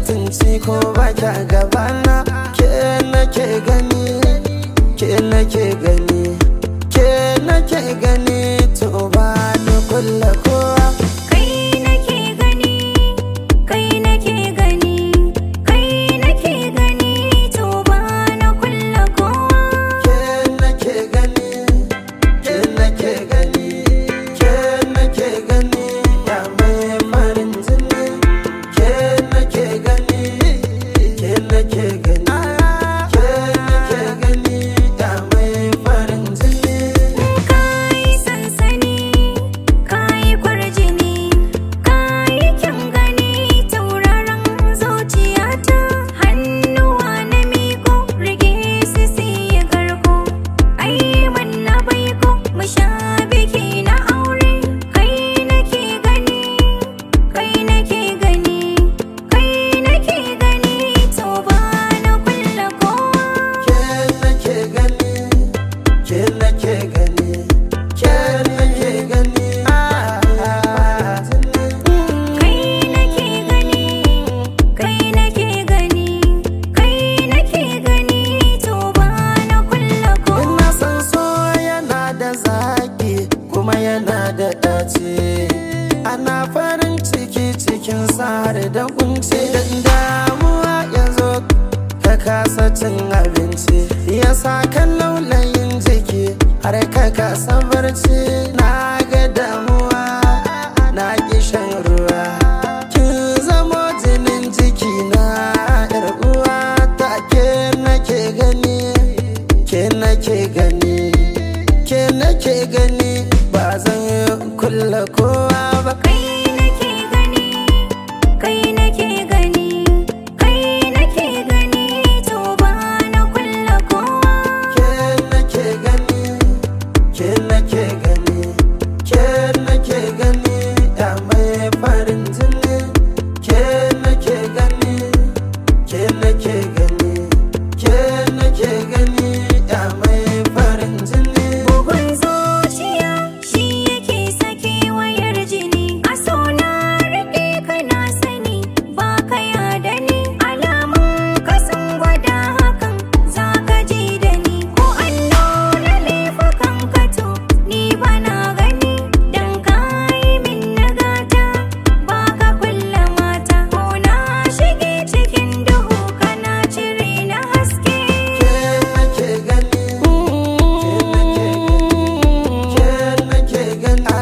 mutunci ko ba kya gabana. Ke nake gani, ke nake gani, ke nake gani, to ba ni kulla kowa. Kai nake gani, kai nake gani, kai nake gani, to ba na kulla kowa. Ke nake gani, ke nake gani, ke nake gani, ya mai farin jini. Ke nake gani, ke nake gani, ke nake gani, ya mai farin jini. Kai sansani, kai kwarjini, kai kyan gani, tauraron zuciyata. Hannuwa na miko, rike su siya karko. Ai man na baiko, mu sha biki na aure. Kai nake gani, kai nake gani, kai nake gani, to ba na kulla kowa. Ke nake gani, ke nake gani, ke nake gani, ah. Kai nake gani, kai nake gani, kai nake gani, to ba na kulla kowa. Ina san so yana da zaki kuma yana da ɗaci. Ana farin ciki cikin har da kunci. Dan damuwa yanzu ka kasa cin abinci, ya sa kan laulayin jiki har ka kasa barci. Na ga damuwa, na ƙi shan ruwa. Kin zamo jinin jiki na, 'yar uwa ta. Ke nake gani, ke nake gani, ke nake gani, ba zan kulla kowa ba. Kai nake gani, kai nake gani, kai nake gani, to ba na kulla kowa. Ke nake gani, ke nake gani, ke nake gani, ya mai farin jini. Ke nake gani, ke nake gani, ke nake gani, ya mai farin jini. Bugun zuciya shi yake sake wayar jini. A so na riƙe ka na sani ba ka yada ni. Alamun ka sun gwada hakan za ka ji da ni. Ko an nuna laifukan ka to ni ba na gani. Dan ka yi min nagata ba ka kulla mata. Ko na shige cikin duhu kana cire na haske. Ke nake gani, ke nake gani, ke nake gani,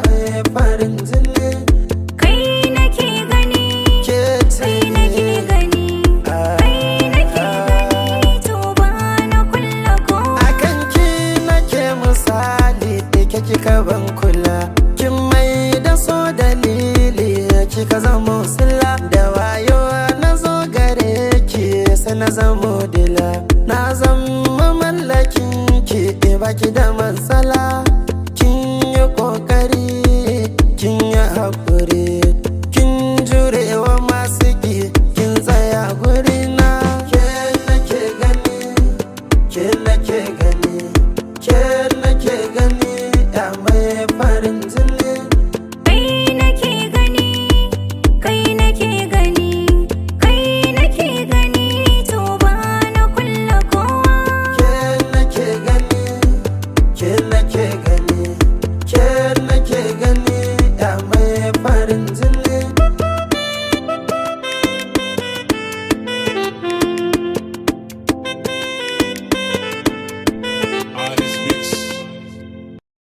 mai farin jini. Kai nake gani, Ke ce kai nake gani, kai nake gani, to ba na kulla kowa. Akan ki nake misali, da ke kika ban kula. Kin mai da so dalili, kika zama sila. Da wayo na zo gare ki sai na zama